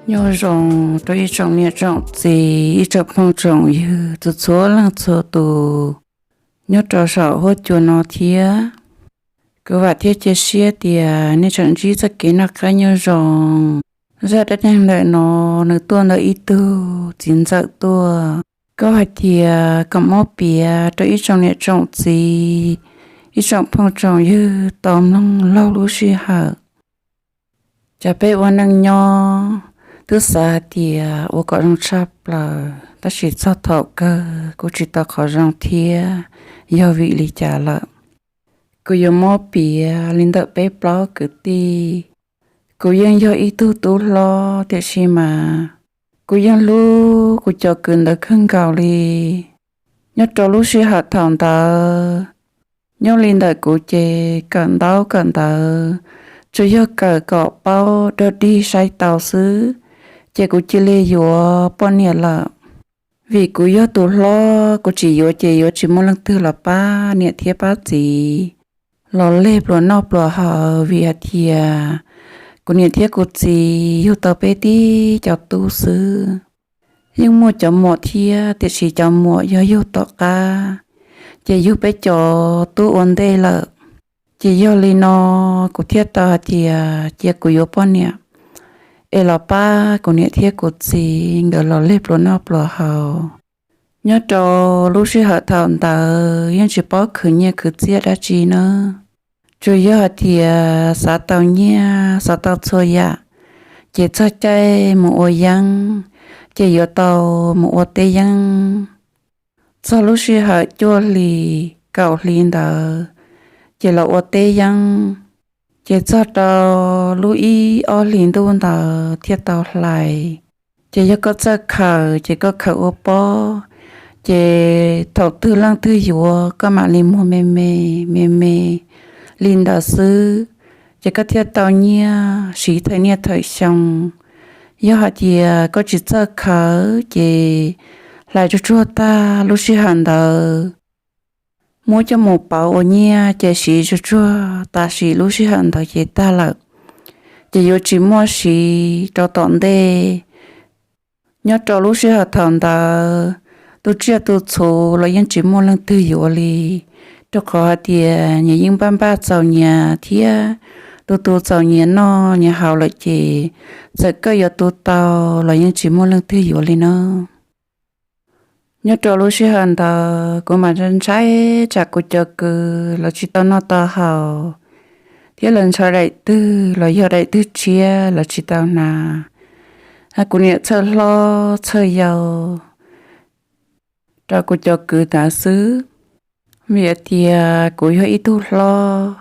Nyob zoo rau ib tsoom niam tsoom txiv, ib tsoom phooj tsoom ywg txhua txhua leej txhua tus nyob rau saum huab cua no thiab. Kuv vam thiab cia siab tias nej tseem ntsib txoj kev noj qab nyob zoo. Zaj dab neeg ntawm no nws tuaj ntawm ib tug txiv ntxawm tuaj, kuj hais tias kom muab piav rau ib tsoom niam tsoom txiv, ib tsoom phooj tsoom ywg tau mloog laug lub sij hawm. Cas peb ua neej nyob twb xav hais tias ua kom zoo tshaj plaws, tab sis txog thaum kawg kuj tsis tau qhov zoo thiab. Yog vim li cas lawm? Kuv yuav muab piav li ntawm peb plaub kwv tij. Kuv yeej yog ib tug tub hlob, tiam sis mas kuv yeej hlub kuv cov kwv ntawd kawg nkaus li. Nyob rau lub sij hawm thaum ntawd, nyob li ntawm kuv ces kawm ntaub kawm ntawv, tsuas yog kawm kom paub dog dig saib tau xwb, ces kuv cia li yuav poj niam lawm. Vim kuv yog tus hlob, kuv tsis yuav ces yuav tsis muaj leej twg los pab niam thiab pab txiv los leg pluas noj pluas haus, vim hais tias kuv niam thiab kuv txiv yug tau peb tib cov tub xwb. Yeej muaj cov muam thiab, tiam sis cov muam yog yug tom qab, ces yug peb cov tub ua ntej lawm. Ces yog li no kuv thiaj tau hais tias cia kuv yuav poj niam es los pab kuv niam thiab kuv txiv nkawd los leg pluas noj pluas haus. Nyob rau lub sij hawm thaum ntawd yeej tsis paub khwv nyiaj khwv txiaj dab tsi nawb, tsuas yog hais tias xav tau nyiaj xav tau txhua yam, ces txog caij mus ua yeeb, ces yuav tau mus ua teb yeeb. Txog lub sij hawm cuaj hlis kaum hli ntawd, ces los ua teb yeeb, ces txog rau lub ib ob hlis ntuj ntawd thiaj tau hlais. Ces yog koj txawj khaws ces koj khaws ua pob, ces thaum twg leej twg yuav koj mam li muag me me, me me li ntawd xwb, ces koj thiaj tau nyiaj siv thawm niaj thawm xyoo. Yog hais tias koj tsis txawj khaws ces hlais tsuag tsuag tag lub sij hawm ntawd muab coj mus pauv ua nyiaj ces siv tsuag tsuag tas sim lub sij hawm ntawd ces tag lawm, ces yuav tsis muaj siv rau tom ntej. Nyob rau lub sij hawm thaum ntawd, tus tsiaj tus txhu los yeej tsis muaj leej twg yuav li, rau qhov hais tias nyias yeej npaj npaj txaus nyias thiab, tus tus txaus nyias noj nyias haus lawm ces txawm koj yuav tu tau los yeej tsis muaj leej twg yuav li no. Nyob rau lub sij hawm ntawd kuv mam ntshai tsam kuv cov kwv los tsis tau noj tau haus, thiab lawv ntshaw daim twg los yog daim twg tshiab los tsis tau hnav, kuv niam txhawj hlob txhawj yau rau kuv cov kwv ntawd xwb. Vim hais tias kuv yog ib tug hlob,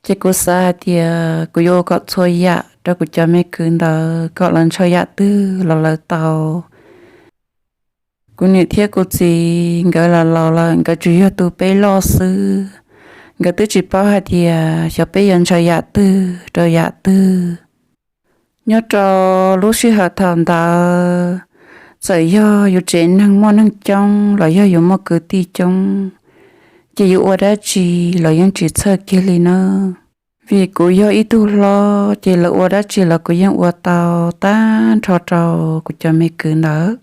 ces kuv xav hais tias kuv yuav ua kom txhua yam rau kuv cov me kwv ntawd kom lawv ntshaw yam twg los lawv tau. Kuv niam thiab kuv txiv nkawd los laus lawm, nkawd tsuas yog tu peb loj xwb. Nkawd twb tsis paub hais tias xyov peb yuav ntshaw yam twg rau yam twg. Nyob rau lub sij hawm thaum ntawd, txawm yog yus tsev neeg muaj neeg coob los yog yus muaj kwv tij coob, ces yus ua dab tsi los yeej tsis txhawj kiag li nawb. Vim kuv yog ib tug hlob ces lawv ua dab tsi los kuv yeej ua tau tag nrho rau kuv cov me kwv ntawd.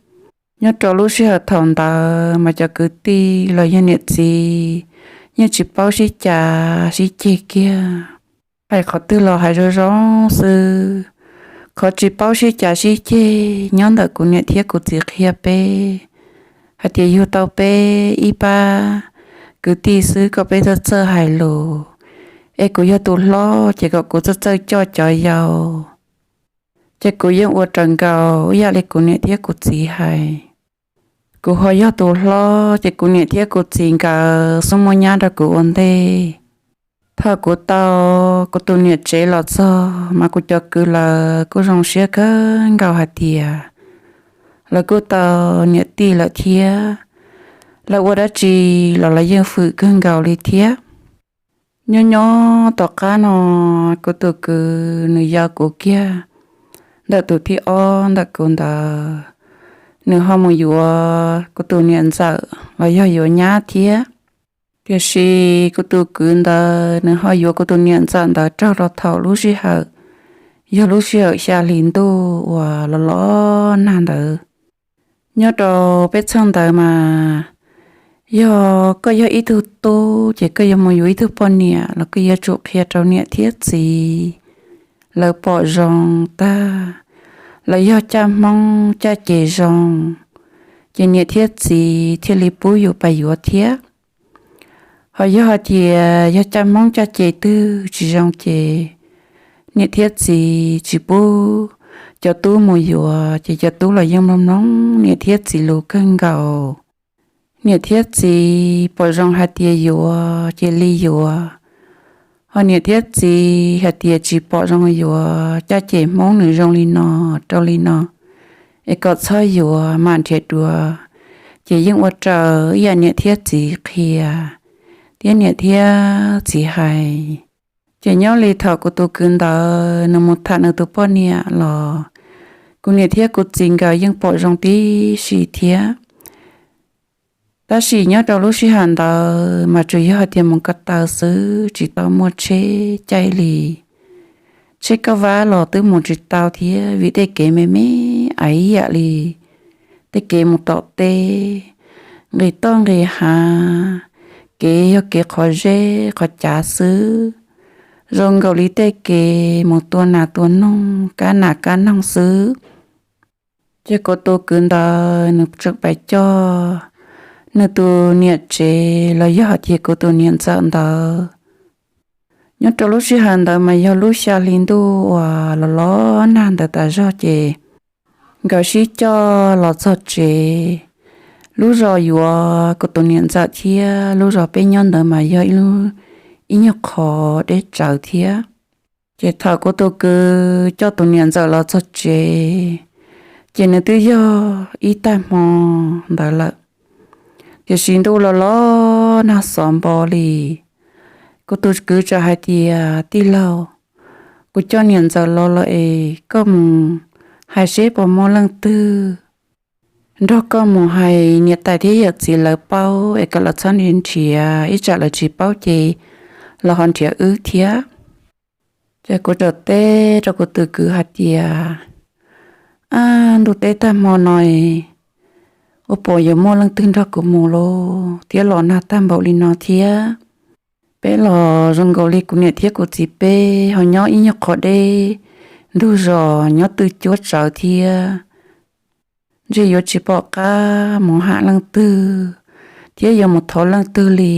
Nyob rau lub sij hawm thaum ntawd mas cov kwv tij los yog niam txiv yeej tsis paub sib cav sib ceg kiag. Hais qhov twg los hais zoo zoo xwb. Qhov tsis paub sib cav sib ceg nyob ntawm kuv niam thiab kuv txiv qhia peb hais tias yug tau peb ib pab kwv tij xwb kom peb txawj txawj hais lus, es kuv yog tus hlob ces kom kuv txawj txawj coj cov yau. Ces kuv yeej ua raws nkaus ib yam li kuv niam thiab kuv txiv hais. Kuv ho yog tus hlob ces kuv niam thiab kuv txiv nkawd xub muab nyab rau kuv ua ntej. Thaum kuv tau kuv tus niam tsev los txog mas kuv cov kwv lawv kuj zoo siab kawg nkaus hais tias lawv kuj tau niam tij lawm thiab. Lawv ua dab tsi los lawv yeej fwm kawg nkaus li thiab. Nyob nyob tom qab no kuv tus kwv nws yau kuv kiag ntawm tus thib ob ntawm kuv ntawd, nws ho mus yuav kuv tus niam ntxawm los yog yuav nyab thiab. Tiam sis kuv tus kwv ntawd nws ho yuav kuv tus niam ntxawm ntawd raug rau thaum lub sij hawm yog lub sij hawm xya hli ntuj uas los los nag ntawd. Nyob rau peb txheej ntawd mas yog koj yog ib tug tub ces koj yuav mus yuav ib tug poj niam los koj yuav tsum qhia rau niam thiab txiv lawv pom zoo tag, lawv yog caj Hmoob caj ces zoo, ces niam thiab txiv thiaj li pub yus pais yuav thiab. Ho yog hais tias yog caj Hmoob caj ces twg tsis zoo ces niam thiab txiv tsis pub cov tub mus yuav, ces cov tub los yeej mloog mloog niam thiab txiv lus kawg nkaus. Niam thiab txiv pom zoo hais tias yuav ces li yuav, ho niam thiab txiv hais tias tsis pom zoo yuav, caj ces Hmoob nws zoo li no rau li no, es kom txhob yuav mam nrhiav dua. Ces yeej ua raws ib yam niam thiab txiv qhia thiab niam thiab txiv hais. Ces nyob li thaum kuv tus kwv ntawd nws mus tham nws tus poj niam los kuv niam thiab kuv txiv nkawd yeej pom zoo tib si thiab. Tab sis nyob rau lub sij hawm ntawd mas tsuas yog hais tias mus ko taw xwb, tsis tau muaj tsheb caij li. Tsheb kauj vab los twb mus tsis tau thiab vim tej kev me me ib yam li tej kev mus tom teb, nqis toj nqis hav, kev yog kev qhov zeb qhov cav xwb, zoo nkaus li tej kev mus tua nas tua noog, kab nas kab noog xwb. Ces kuv tus kwv ntawd nws tseem pais coj nws tus niam tsev los yog hais tias kuv tus niam ntxawm ntawd. Nyob rau lub sij hawm ntawd mas yog lub xya hli ntuj uas los los nag ntawd tas zog ces nkawd sib coj los txog tsev. Lub zos yuav kuv tus niam ntxawm thiab lub zos peb nyob ntawd mas yog ib lub, ib nyuag qhov deb tsawv thiab. Ces thaum kuv tus kwv coj tus niam ntxawm los txog tsev, ces nws twb yog ib tag hmo ntawd lawm. Tiam sis ntuj los los nag xov npo li. Kuv tus kwv txawm hais tias, tij laug, kuv coj niam ntxawm los lawm es koj mus hais seb puas muaj leej twg nrog koj mus hais niam tais thiab yawm txiv lawv paub es kom lawv txhob nrhiav, ib tsam lawv tsis paub ces lawv ho nrhiav wb thiab. Ces kuv txawm teb rau kuv tus kwv hais tias, ab, ntuj teb tag hmo no, ua puas yuav muaj leej twg nrog kuv mus los thiab los nag tag npaum li no thiab. Peb los zoo nkaus li kuv niam thiab kuv txiv peb ho nyob ib nyuag qhov deb ntug zos nyob twj cuab tsawv thiab. Ntshe yuav tsis pom qab mus ham leej twg thiab yuav mus thov leej twg li.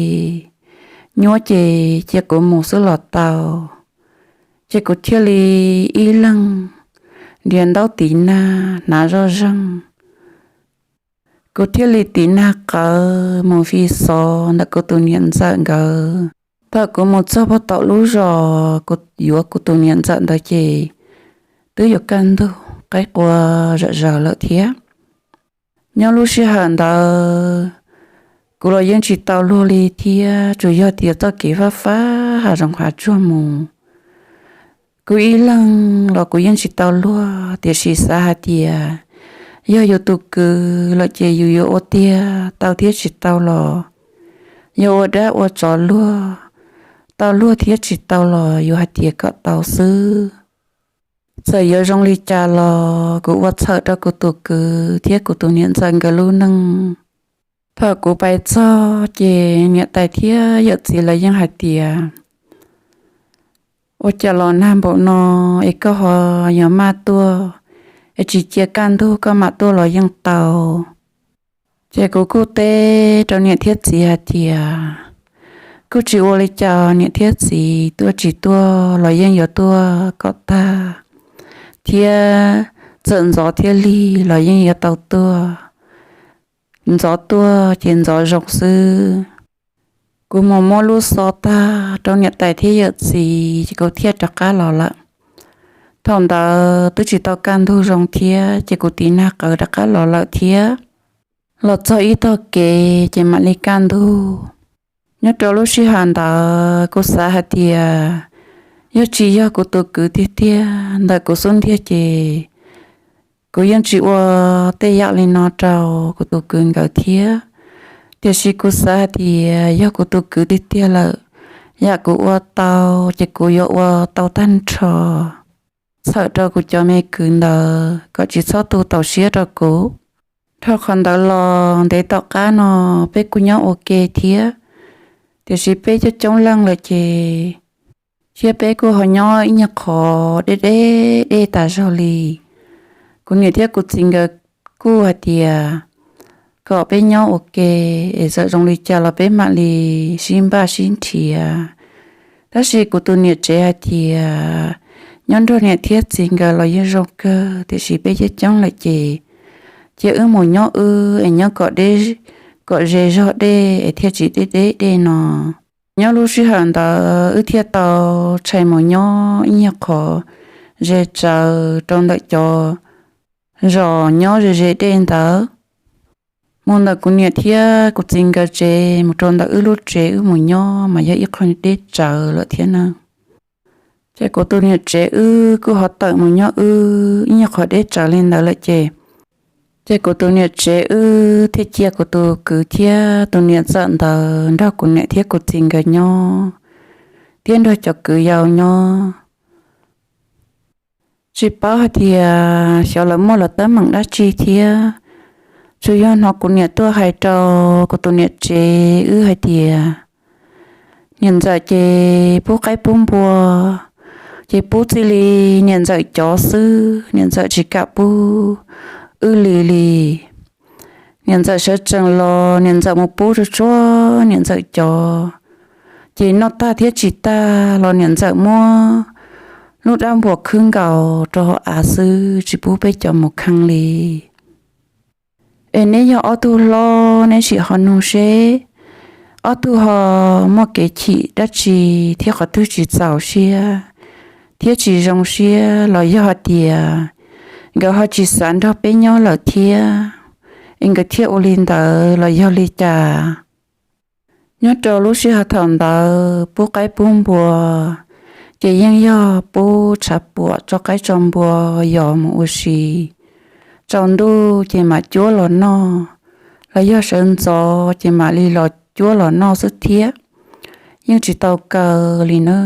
Nyuaj ces cia kuv mus xwb los tau. Ces kuv thiaj li ib leeg nrhiav ntaub tiv nag hnav zoj zeeg. Kuv thiaj li tiv nag qawv mus fi xov ntawm kuv tus niam ntxawm nkawd. Thaum kuv mus txog pog tom lub zos kuv yuav kuv tus niam ntxawm ntawd ces twb yuav kaj ntug qaib qua zom zaws lawm thiab. Nyob lub sij hawm ntawd kuv los yeej tsis tau luag li thiab, tsuas yog tias txoj kev fab fab hav zoov hav tsuag mus. Kuv ib leeg los kuv yeej tsis tau luag, tiam sis xav hais tias yog yus tus kwv lawm ces yus yuav ua tiag tau thiab tsis tau los yog ua dab ua tsov luag, tau luag thiab tsis tau los yus hais tias kom tau xwb. Txawm yuav zoo li cas los kuv ua txhawm rau kuv tus kwv thiab kuv tus niam ntxawm nkawd lub neej. Thaum kuv pais txog ces niam tais thiab yawm txiv lawv yeej hais tias, ua cas los nag npaum no es koj ho yog maj tuaj, es tsis cia kaj ntug koj mam tuaj los yeej tau. Ces kuv kuj teb rau niam thiab txiv hais tias, kuj tsis ua li cas, niam thiab txiv tuaj tsis tuaj los yeej yuav tuaj kom tag, thiab txawm ntxov thiab lig los yeej yuav tau tuaj. Ntxov tuaj ces ntxov zoo xwb. Kuv mus muab lub xov tag rau niam tais thiab yawm txiv ces kuv thiaj rov qab los lawm. Thaum ntawd twb tsis tau kaj ntug zoo thiab ces kuv tiv nag qawv rov qab los lawm thiab. Los txog ib tog kev ces mam li kaj ntug. Nyob rau lub sij hawm ntawd kuv xav hais tias yog tsis yog kuv tus kwv tiag tiag ntawm kuv xub ntiag ces kuv yeej tsis ua tej yam li no rau kuv tus kwv nkawd thiab. Tiam sis kuv xav hais tias yog kuv tus kwv tiag tiag lawm, yam kuv ua tau ces kuv yuav ua tau tag nrho. txhawm rau kuv cov me kwv ntawd kom tsis txhob tu tau siab rau kuv. Dhau qhov ntawd los ntev tom qab no peb kuj nyob ua ke thiab, tiam sis peb coob coob leej lawm ces thiab peb kuj ho nyob ib nyuag qhov deb deb dej tas zog li. Kuv niam thiab kuv txiv nkawd kuj hais tias kom peb nyob ua ke es txawm zoo li cas los peb mam li sib npaj sib nrhiav. Tab sis kuv tus niam tsev hais tias nyob nrog niam thiab txiv nkawd los yeej zoo kawg, tiam sis peb coob coob lawm ces cia wb mus nyob wb es nyob kom deb, kom ze zog dej es thiaj tsis deb deb dej no. Nyob lub sij hawm ntawd wb thiaj tau tshais mus nyob ib nyuag qhov ze tsawv rau ntawm cov zos nyob ze ze dej ntawd. Mus ntawm kuv niam thiab kuv txiv nkawd tsev mus rau ntawm wb lub tsev wb mus nyob mas yog ib qho deb tsawv lawm thiab na. Ces kuv tus niam tsev wb kuj ho tawm mus nyob wb ib nyuag qhov deb tsawv li ntawd lawm ces, ces kuv tus niam tsev wb thiaj cia kuv tus kwv thiab tus niam ntxawm ntawd nrog kuv niam thiab kuv txiv nkawd nyob, thiab nrog cov kwv yau nyob. Tsis paub hais tias xyov lawv muaj lawv teeb meem dab tsi thiab, tsuas yog hnov kuv niam tuaj hais rau kuv tus niam tsev wb hais tias niam ntxawm ces pub qaib pub npua, ces pub txij li niam ntxawm cov xwb, niam ntxawm tsis kam pub wb li li. Niam ntxawm sawv tsees los niam ntxawm mus pub tsuag tsuag niam ntxawm cov, ces noj tag thiab tsis tag los niam ntxawm muab lub dab npuas khwb nkaus rau hauv av xwb, tsis pub peb cov mus khee li. Es neb yog ob tug hlob neb sim ho nug seb ob tug ho muaj kev chim dab tsi thiab qhov twg tsis txaus siab thiab tsis zoo siab los yog hais tias nkawd ho tsis xav nrog peb nyob lawm thiab, es nkawd thiaj ua li ntawd los yog li cas. Nyob rau lub sij hawm thaum ntawd pub qaib pub npua ces yeej yog pub tshav puam tso qaib tso npua yos mus ua si. Tsaus ntuj ces mam cuab los noj, los yog sawv ntxov ces mam li los cuab los noj xwb thiab, yeej tsis tau kaw li na.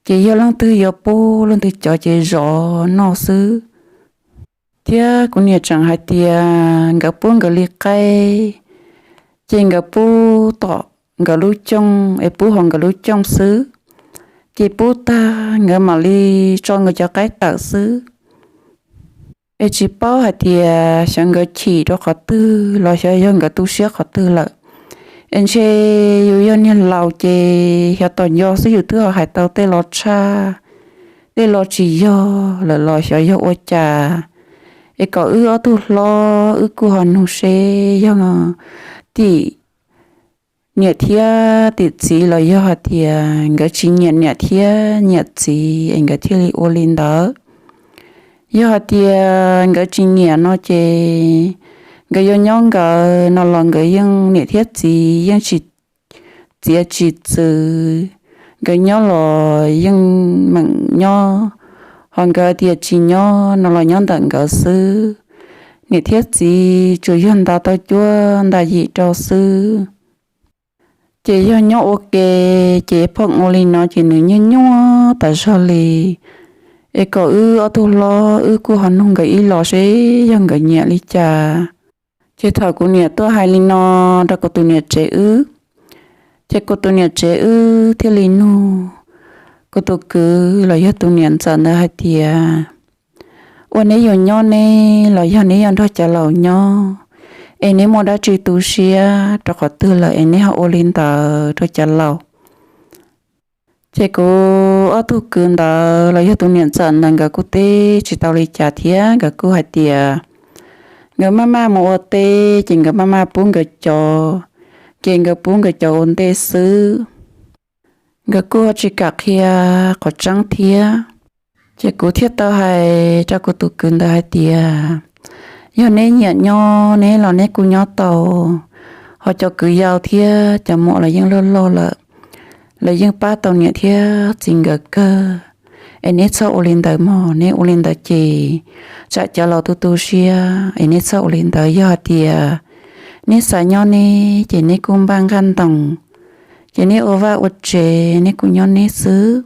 Ces yog leej twg yuav pub leej twg cov ces zov noj xwb. Thiab kuv niam tseem hais tias nkawd pub nkawd li qaib, ces nkawd pub tom nkawd lub cooj es pub hauv nkawd lub cooj xwb, ces pub tag nkawd mam li tso nkawd cov qaib tawm xwb. Es tsis paub hais tias xyov nkawd chim rau qhov twg los xyov yog nkawd tu siab qhov twg lawm. Es ntshe yus yog niag laus ces xyov tom nco xwb yus twb ho hais tau tej lo tshaj, tej lo tsis yog lawm los xyov yog ua cas. Es kom wb ob tug hlob wb kuj ho nug seb yog tim niam thiab tim txiv los yog hais tias nkawd tsis nyiam niam thiab nyiam txiv es nkawd thiaj li ua li ntawd. Yog hais tias nkawd tsis nyiam no ces nkawd yuav nyob nkawd no los nkawd yeej niam thiab txiv yeej tsis txiav tsis txwv, nkawd nyob los yeej meem nyob, ho nkawd tias tsis nyob no los nyob ntawm nkawd xwb. Niam thiab txiv tsuas yog nta tau cuab nta yim rau xwb. Ces yog nyob ua ke, ces pheej ua li no ces nws nyuaj nyuaj tas zog li. Es kom wb ob tug hlob wb kuj ho nug nkawd ib los seb yog nkawd nyiam li cas. Ces thaum kuv niam tuaj hais li no rau kuv tus niam tsev wb, ces kuv tus niam tsev wb thiaj li nug kuv tus kwv los yog tus niam ntxawm ntawd hais tias, ua neb yuav nyob neb los yog neb yuav nrog cov laus nyob, es neb muaj dab tsi tu siab rau qhov twg lawm es neb ho ua li ntawd rau cov laus. Ces kuv ob tug kwv ntawd los yog tus niam ntxawm ntawd nkawd kuj teb tsis tau li cas thiab, nkawd kuj hais tias nkawd maj maj mus ua teb ces nkawd maj maj pub nkawd cov, ces nkawd pub nkawd cov ua ntej xwb. Nkawd kuj tsis kam qhia qhov tseeb thiab. Ces kuv thiaj tau hais rau kuv tus kwv ntawd hais tias, yog neb nyiam nyob neb los neb kuj nyob tau, ho cov kwv yau thiab cov muam los yeej loj loj lawm, lawv yeej pab tau niam thiab txiv nkawd kawg. Es neb txhob ua li ntawd mog, neb ua li ntawd ces tsam cov laus tu tu siab, es neb txhob ua li ntawd. Yog hais tias neb xav nyob neb ces neb kuj npaj nqaj ntoos, ces neb ua vaj ua tsev neb kuj nyob neb xwb.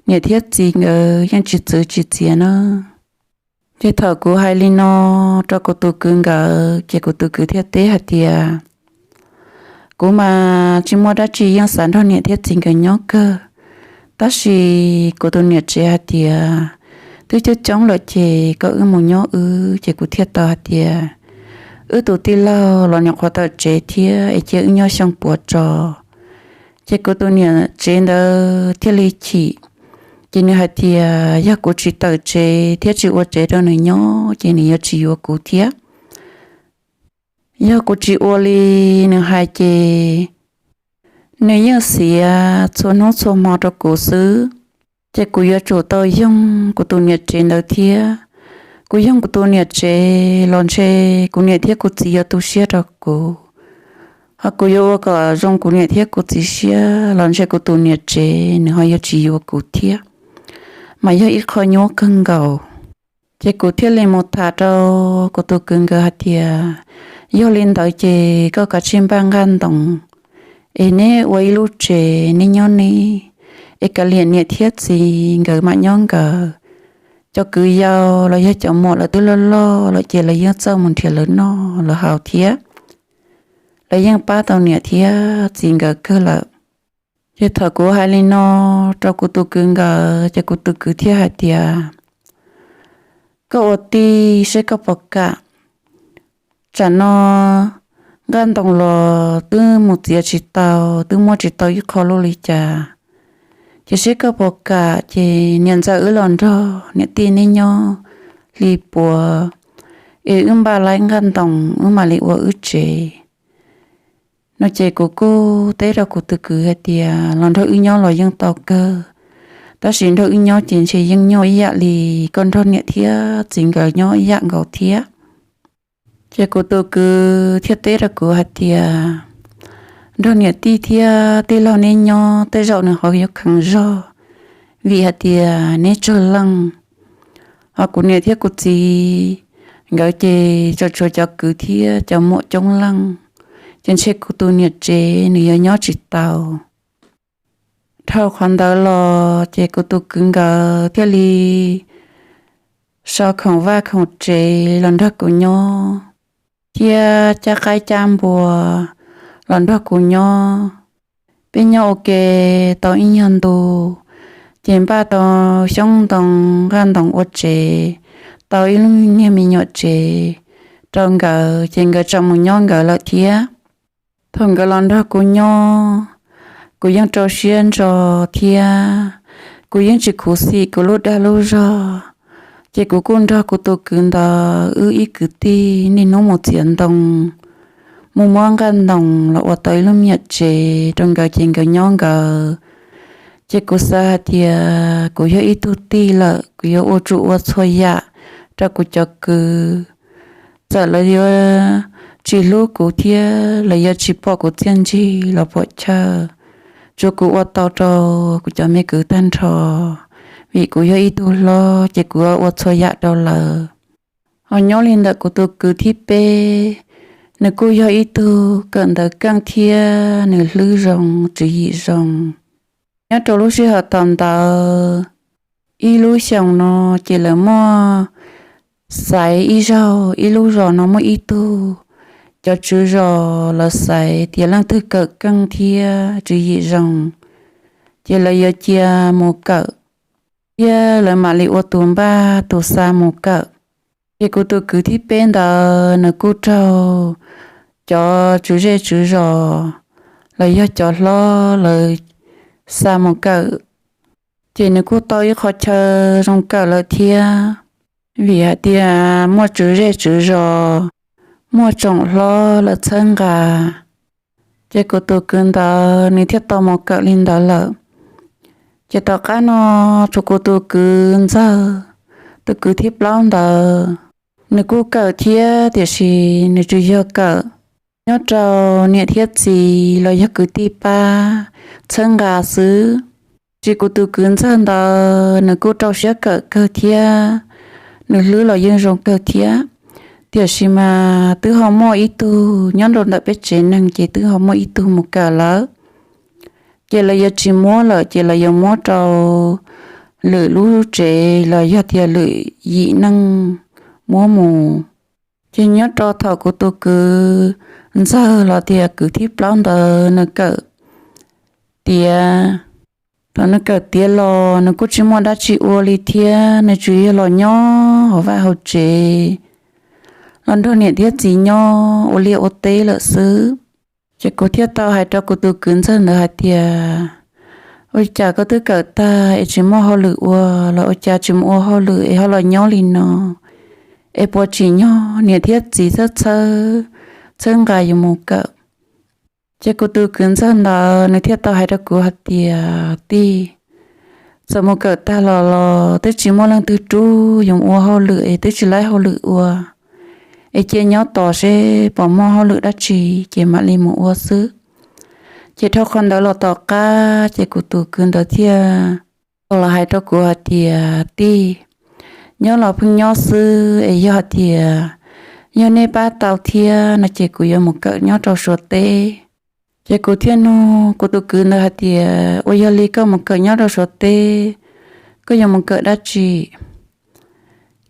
niam thiab txiv nkawd yeej tsis txwv tsis txiav na. Ces thaum kuv hais li no rau kuv tus kwv nkawd ces kuv tus kwv thiaj teb hais tias, kuv mas tsis muaj dab tsi, yeej xav nrog niam thiab txiv nkawd nyob kawg. Tab sis kuv tus niam tsev hais tias, twb coob coob lawm ces koj wb mus nyob wb. Ces kuv thiaj tau hais tias, wb tus tij laug los nyuam qhuav tawm tsev thiab es cia wb nyob xyoo puav tso. Ces kuv tus niam tsev ntawd thiaj li chim. Ces nws hais tias yog kuv tsis tawm tsev thiab tsis ua tsev rau nws nyob ces nws yuav tsis yuav kuv thiab. Yog kuv tsis ua li nws hais ces nws yeej xiav txhua hnub txhua hmo rau kuv xwb. Ces kuv yuav tsum tau yoog kuv tus niam tsev ntawd thiab. Kuv yoog kuv tus niam tsev los ntshe kuv niam thiab kuv txiv yuav tu siab rau kuv. Ho kuv yuav ua kom zoo kuv niam thiab kuv txiv siab los ntshe kuv tus niam tsev nws ho yuav tsis yuav kuv thiab, mas yog ib qho nyuaj kawg nkaus. Ces kuv thiaj li mus tham rau kuv tus kwv nkawd hais tias, yog li ntawd ces koj kav tsij npaj nqaj ntoos es neb ua ib lub tsev neb nyob neb, es kav liam niam thiab txiv nkawd mam nyob nkawd. Cov kwv yau los yog cov muam lawv twb loj loj lawm ces lawv yeej txawj mus nrhiav lawv noj lawv haus thiab, lawv yeej pab tau niam thiab txiv nkawd kawg lawm. Ces thaum kuv hais li no rau kuv tus kwv nkawd ces kuv tus kwv thiaj hais tias, koj ua tij seb koj puas kam. Tsam no nqaj ntoos los twb mus txiav tsis tau, twb muab tsis tau ib qho lub li cas. Ces seb koj puas kam ces niam ntxawm wb los nrog niam tij neb nyob hli puav, es wb npaj laib nqaj ntoos wb mam li ua wb tsev. No ces kuv kuj teb rau kuv tus kwv hais tias los nrog wb nyob los yeej tau kawg, tab sis nrog wb nyob ces ntshe yeej nyuaj ib yam li koj nrog niam thiab txiv nkawd nyob ib yam nkaus thiab. Ces kuv tus kwv thiaj teb rau kuv hais tias, nrog niam tij thiab tij laug neb nyob tej zaum nws ho yuav kheev zog, vim hais tias neb tsawg leej, ho kuv niam thiab kuv txiv nkawd ces tseem tshuav cov kwv thiab cov muam coob leej, ces ntshe kuv tus niam tsev nws yuav nyob tsis tau. Dhau qhov ntawd los ces kuv tus kwv nkawd thiaj li sau khoom vaj khoom tsev los nrog kuv nyob, thiab cab qaib cab npua los nrog kuv nyob. Peb nyob ua ke tau ib nyuag ntu, ces npaj tau xyoob ntoo nqaj ntoos ua tsev, tau ib lub niag me nyuam tsev rau nkawd, ces nkawd tseem mus nyob nkawd lawm thiab. Thaum nkawd los nrog kuv nyob, kuv yeej rau siab ntso thiab kuv yeej tsis khuv xim kuv lub dag lub zog. Ces kuv kuj nrog kuv tus kwv ntawd wb ib kwv tij niaj hnub mus txiav ntoo, mus muab nqaj ntoos los ua tau ib lub me nyuam tsev rau nkawd ces nkawd nyob nkawd. Ces kuv xav hais tias kuv yog ib tug tij lawm, kuv yuav ua, tsum ua txhua yam rau kuv cov kwv. Txawm lawv yuav tsis hlub kuv thiab lawv yuav tsis pom kuv txiaj ntsig los puam chawj, tsuav kuv ua tau rau kuv cov me kwv tag nrho, vim kuv yog ib tug hlob ces kuv ua txhua yam rau lawv. Ho nyob li ntawm kuv tus kwv thib peb, nws kuj yog ib tug kawm ntawv keej thiab nws hlwb zoo, tswv yim zoo. Nyob rau lub sij hawm tom ntawd, ib lub xyoos no ces lawv muaj xaiv ib zaug, ib lub zos no muaj ib tug, cov tswv zos lawv xaiv tias leej twg kawm keej thiab tswv yim zoo, ces lawv yuav cia mus kawm, thiab lawv mam li ua tus npaj tus xa mus kawm. Ces kuv tus kwv thib peb ntawd nws kuj raug cov tswv zej tswv zos los yog cov hlob lawv xa mus kawm, ces nws kuj tau ib qho chaw zoo kawm lawm thiab, vim hais tias muaj tswv zej tswv zos, muaj tsoom hlob lawv txhawb nqa, ces kuv tus kwv ntawd nws thiaj tau mus kawm li ntawd lawm. Ces tom qab no tshuav kuv tus kwv ntxawg, tus kwv thib plaub ntawd, nws kuj kawm thiab tiam sis nws tsuas yog kawm nyob rau niam thiab txiv los yog kwv tij pab txhawb nqa xwb. Tsis, kuv tus kwv ntxawg ntawd nws kuj rau siab kawm kawg thiab, nws hlwb los yeej zoo kawg thiab. Tiam sis mas twb ho muaj ib tug nyob rau ntawm peb tsev neeg ces twb ho muaj ib tug mus kawm lawm, ces lawv yuav tsis muab lawm ces lawv yuav muab rau lwm lub tsev los yog tias lwm yim neej muab mus. Ces nyob rau thaum kuv tus kwv ntxawg los tias kwv thib plaub ntawd nws kawm tiav, thaum nws kawm tiav los nws kuj tsis muaj dab tsi ua li thiab, nws tsuas yog los nyob hauv vaj hauv tsev, los nrog niam thiab txiv nyob ua liaj ua teb lawm xwb. Ces kuv thiaj tau hais rau kuv tus kwv ntxawg ntawd hais tias, ua li cas koj twb kawm tag es tsis muaj hauj lwm ua los ua cas tsis mus ua hauj lwm es ho los nyob li no, es puas tsim nyog niam thiab txiv txhawb txhawb nqa yus mus kawm? Ces kuv tus kwv ntxawg ntawd nws thiaj tau hais rau kuv hais tias, tij, txawm mus kawm tag los los twb tsis muaj leej twg rub yus ua hauj lwm es twb tsis laib hauj lwm ua, es cia nyob tos seb puas muaj hauj lwm dab tsi ces mam li mus ua xwb. Ces dhau qhov ntawd los tom qab ces kuv tus kwv ntawd thiaj los hais rau kuv hais tias, tij, nyob los pheej nyob xwb es yog tias yog nej pab tau thiab no ces kuv yuav mus kawm nyob rau Suav teb. Ces kuv thiaj nug kuv tus kwv ntawd hais tias, ua yog li koj mus kawm nyob rau Suav teb, koj yuav mus kawm dab tsi?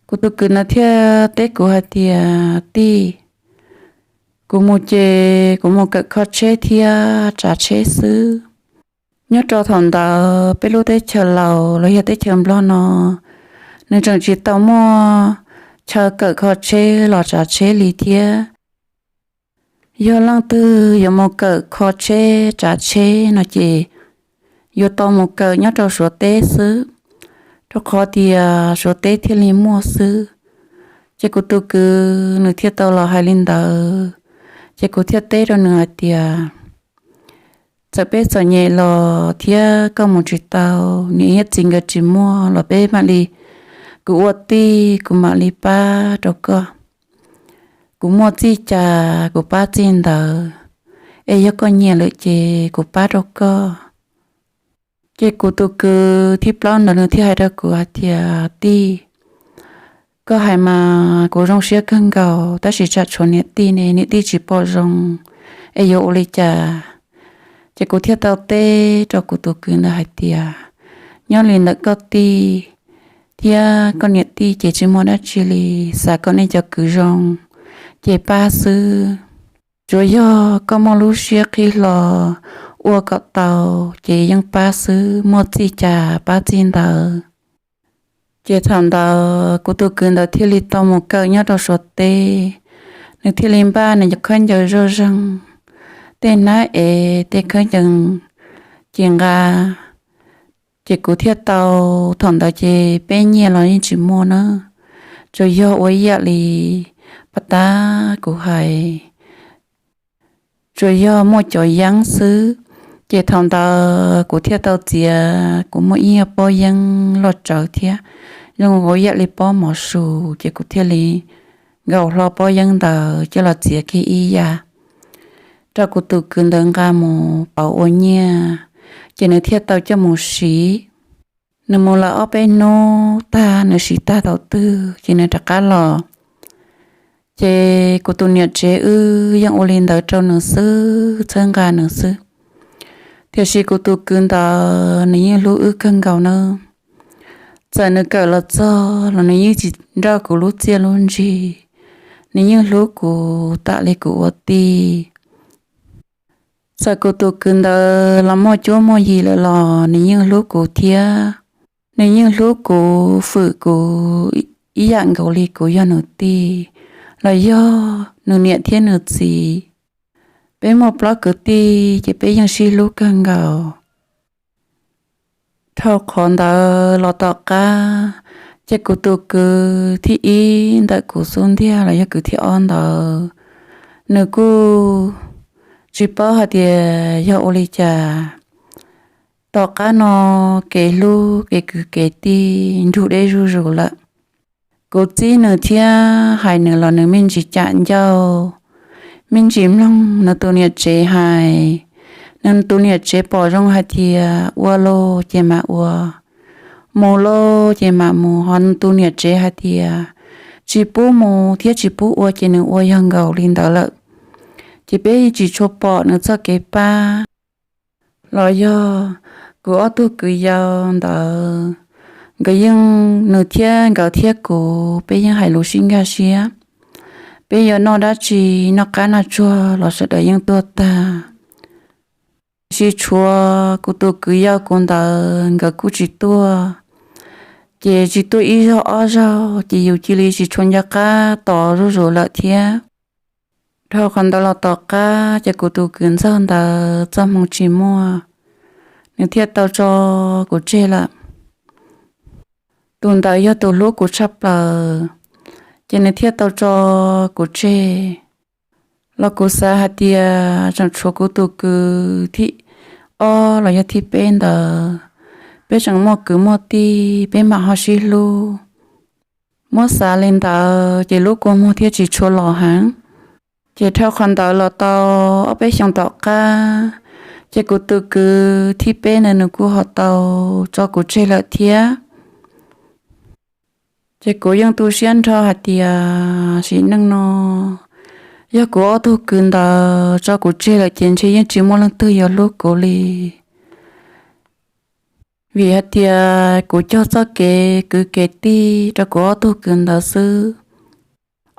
Kuv tus kwv ntawd thiaj teb kuv hais tias, tij, kuv mus ces kuv mus kawm kho tsheb thiab tsav tsheb xwb. Nyob rau thaum ntawd peb lub teb chaws Laus los yog teb chaws Nplog no, nws tseem tsis tau muaj chaw kawm kho tsheb los tsav tsheb li thiab. Yog leej twg yuav mus kawm kho tsheb tsav tsheb no ces yuav tau mus kawm nyob rau Suav teb xwb, rau qhov tias Suav teb thiaj li muaj xwb. Ces kuv tus kwv nws thiaj tau los hais li ntawd, ces kuv thiaj teb rau nws hais tias, txawm peb txom nyem los thiab koj mus tsis tau, niam thiab txiv nkawd tsis muaj los peb mam li, kuv ua tij kuv mam li pab rau koj. Kuv muaj txij cas kuv pab txij ntawd, es yog koj nyiam lawm ces kuv pab rau koj. Ces kuv tus kwv thib plaub ntawd nws thiaj hais rau kuv hais tias, tij, koj hais mas kuv zoo siab kawg nkaus, tab sis tsam tshuav niam tij ne niam tij tsis pom zoo, es yuav ua li cas? Ces kuv thiaj tau teb rau kuv tus kwv ntawd hais tias, nyob li ntawm koj tij thiab koj niam tij ces tsis muaj dab tsi li, xav kom nej cov kwv zoo ces pab xwb. Tsuas yog koj muaj lub siab qhib hlo ua kom tau ces yeej pab xwb, muaj txij cas pab txij ntawd. Ces thaum ntawd kuv tus kwv ntawd thiaj li tau mus kawm nyob rau Suav teb, nws thiaj li npaj nws cov khaub ncaws zoj zeeg, tej hnab ev tej khaub ncaws ci nqa. Ces kuv thiaj tau, thaum ntawd ces peb nyiaj los yeej tsis muaj na, tsuas yog ua ib yam li pab tab kuv hais, tsuas yog muaj cov yeeb xwb. Ces thaum ntawd kuv thiaj tau txiav, kuv muaj ib pob yeeb loj tsawv thiab, zoo ua ib yam li pob mov su, ces kuv thiaj li nkaus hlo pob yeeb ntawd coj los txiav kiag ib yam rau kuv tus kwv ntawd nqa mus pauv ua nyiaj, ces nws thiaj tau coj mus siv. Nws mus lawm ob peb hnub tag, nws siv tag thaum twg ces nws rov qab los. Ces kuv tus niam tsev wb yeej ua li ntawd rau nws xwb, txhawb nqa nws xwb. Tiam sis kuv tus kwv ntawd nws yeej hlub wb kawg nkaus na. Txawm nws kawm los txog los nws yeej tsis nrauj kuv lub txiaj lub ntsig, nws yeej hlub kuv tam li kuv ua tij. Txawm kuv tus kwv ntawd los muaj cuab muaj yig lawm los nws yeej hlub kuv thiab. Nws yeej hlub kuv, fwm kuv ib yam nkaus li kuv yog nws tij los yog nws niam thiab nws txiv. Peb muaj plaub kwv tij ces peb yeej sib hlub kawg nkaus. Dhau qhov ntawd los tom qab, ces kuv tus kwv thib ib ntawm kuv xub ntiag los yog kwv thib ob ntawd, nws kuj tsis paub hais tias yog ua li cas. Tom qab no kev hlub kev kwv kev tij nrug deb zuj zus lawm. Kuv txib nws thiab hais nws los nws me ntsis cam ncauj, me ntsis mloog nws tus niam tsev hais. Nws tus niam tsev pom zoo hais tias ua lauj ces mam ua, mus lauj ces mam mus, ho nws tus niam tsev hais tias tsis pub mus thiab tsis pub ua ces nws ua yog nkaus li ntawd lawm. Ces peb tsis tshua pom nws txoj kev pab. Los yog kuv ob tug kwv yau ntawd, Nkawd yeej, nws thiab nkawd thiab kuv peb yeej hais lus sib nkag siab, peb yuav noj dab tsi, noj qab noj tsuag los sawv daws yeej tuag tag. Tiam sis tshuav kuv tus kwv yau kuv ntawd nkawd kuj tsis tuaj, ces tsis tuaj ib zaug ob zaug ces yus cia li tsis tshua nco qab tos zuj zus lawm thiab. Dhau qhov ntawd los tom qab ces kuv tus kwv ntxawg ntawd txoj hmoo tsis muaj, nws thiaj tau tso kuv tseg lawm. Tus ntawd yog tus hlub kuv tshaj plaws, ces nws thiaj tau tso kuv tseg. Los kuv xav hais tias tseem tshuav kuv tus kwv thib ob los yog thib peb ntawd, peb tseem muaj kwv muaj tij, peb mam ho sib hlub. Muab xav li ntawd ces lub kua muag thiaj tsis tshua los heev. Ces dhau qhov ntawd los tau ob peb xyoos tom qab, ces kuv tus kwv thib peb ntawd nws kuj ho tau tso kuv tseg lawm thiab. Ces kuv yeej tu siab nrho hais tias sim neej no yog kuv ob tug kwv ntawd tso kuv tseg lawm ces ntshe yeej tsis muaj leej twg yuav hlub kuv li. Vim hais tias kuv cog txoj kev kwv kev tij rau kuv ob tug kwv ntawd xwb.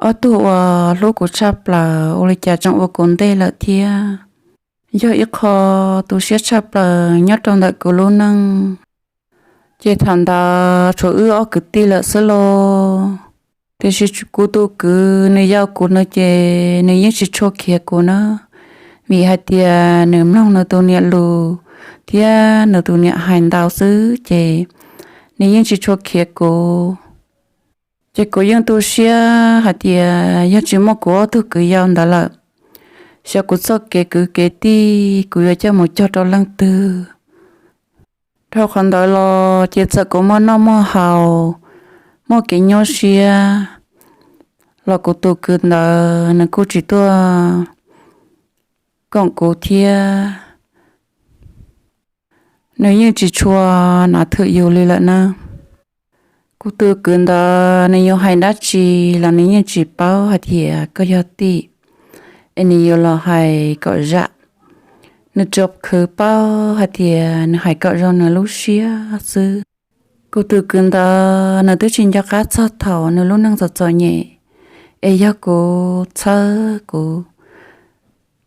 Ob tug uas hlub kuv tshaj plaws ua li cas tseem ua kuv ntej lawm thiab. Yog ib qho tu siab tshaj plaws nyob rau ntawm kuv lub neej. Ces thaum ntawd tshuav wb ob kwv tij lawm xwb lauj. Tiam sis kuv tus kwv nws yau kuv no ces nws yeej tsis tshua khiav kuv na, vim hais tias nws mloog nws tus niam lus thiab nws tus niam hais ntau xwb ces nws yeej tsis tshua khiav kuv. Ces kuv yeej tu siab hais tias yog tsis muaj kuv ob tug kwv yau ntawd lawm, xyov kuv txoj kev kwv kev tij kuv yuav coj mus cog rau leej twg. Dhau qhov ntawd los ces txawm kuv muaj noj muaj haus, muaj kev nyuaj siab, los kuv tus kwv ntawd nws kuj tsis tuaj koom kuv thiab. Nws yeej tsis tshua nav thwm yus li lawm na. Kuv tus kwv ntawd nws yuav hais dab tsi los nws yeej tsis paub hais tias koj yog tij, es nws yuav los hais kom zam. Nws tsuas khwv paub hais tias nws hais kom zoo nws lub siab xwb. Kuv tus kwv ntawd nws twb tsis nco qab txog thaum nws lub neej txom txom nyem, es yog kuv txhawb kuv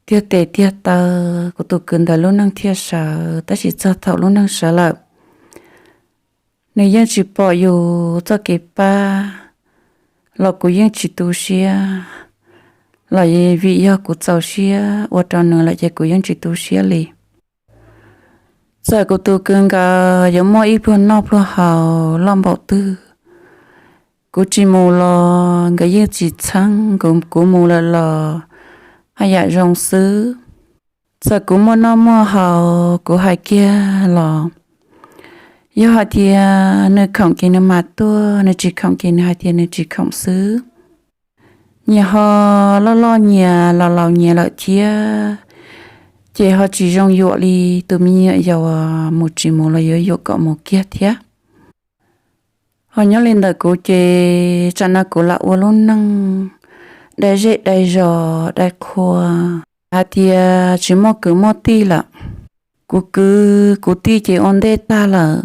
tiag tes tiag taw, kuv tus kwv ntawd lub neej thiaj sawv, tab sis txog thaum lub neej sawv lawm, nws yeej tsis pom yus txoj kev pab, los kuv yeej tsis tu siab, los vim yog kuv txaus siab ua rau nws lawm ces kuv yeej tsis tu siab li. Txawm kuv tus kwv nkawd yuav muaj ib pluag noj pluag haus loj npaum twg, kuv tsis mus los nkawd yeej tsis txheeb, kuv mus lawm los haj yam zoo xwb. Txawm kuv muaj noj muaj haus kuv hais kiag los, yog hais tias nws khoom ces nws mam tuaj, nws tsis khoom ces nws hais tias nws tsis khoom xwb. Nyias ho loj loj nyias laus laus nyias lawm thiab, ces ho tsis zoo yuam li tus me nyuam yaus mus tsis mus los yuav yuam kom mus kiag thiab. Ho nyob li ntawm kuv ces tsam no kuv lam ua lub neej dai zej dai zos dai qhua, hais tias tsis muaj kwv muaj tij lawm. Kuv kwv kuv tij ces ua ntej tag lawm.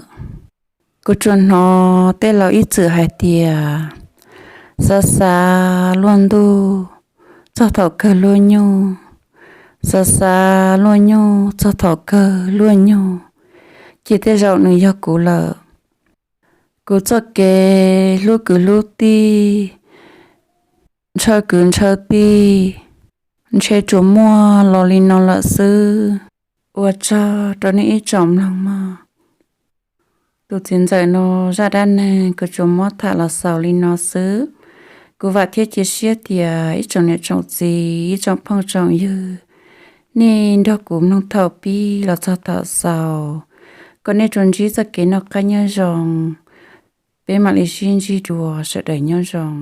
Kuv tsuas hnov tej laus ib txwm hais tias, xav xav luaj ntuj txog thaum kawg luaj nyuj, xav xav luaj nyuj txog thaum kawg luaj nyuj, ces tej zaum nws yog kuv lawm. Kuv txoj kev hlub kwv hlub tij, ntshaw kwv ntshaw tij, ntshe tsuas muaj los li no lawm xwb. Ua tsaug rau nej ib tsoom mloog mog. Tus txiv ntxawm no zaj dab neeg kuv tsuas muab tham los xaus li no xwb. Kuv vam thiab cia siab tias ib tsoom niam tsoom txiv, ib tsoom phooj tsoom ywg, nej nrog kuv mloog thaum pib los txog thaum xaus, kom nej tsuas ntsib txoj kev noj qab nyob zoo. Peb mam li sib ntsib dua, sawv daws nyob zoo.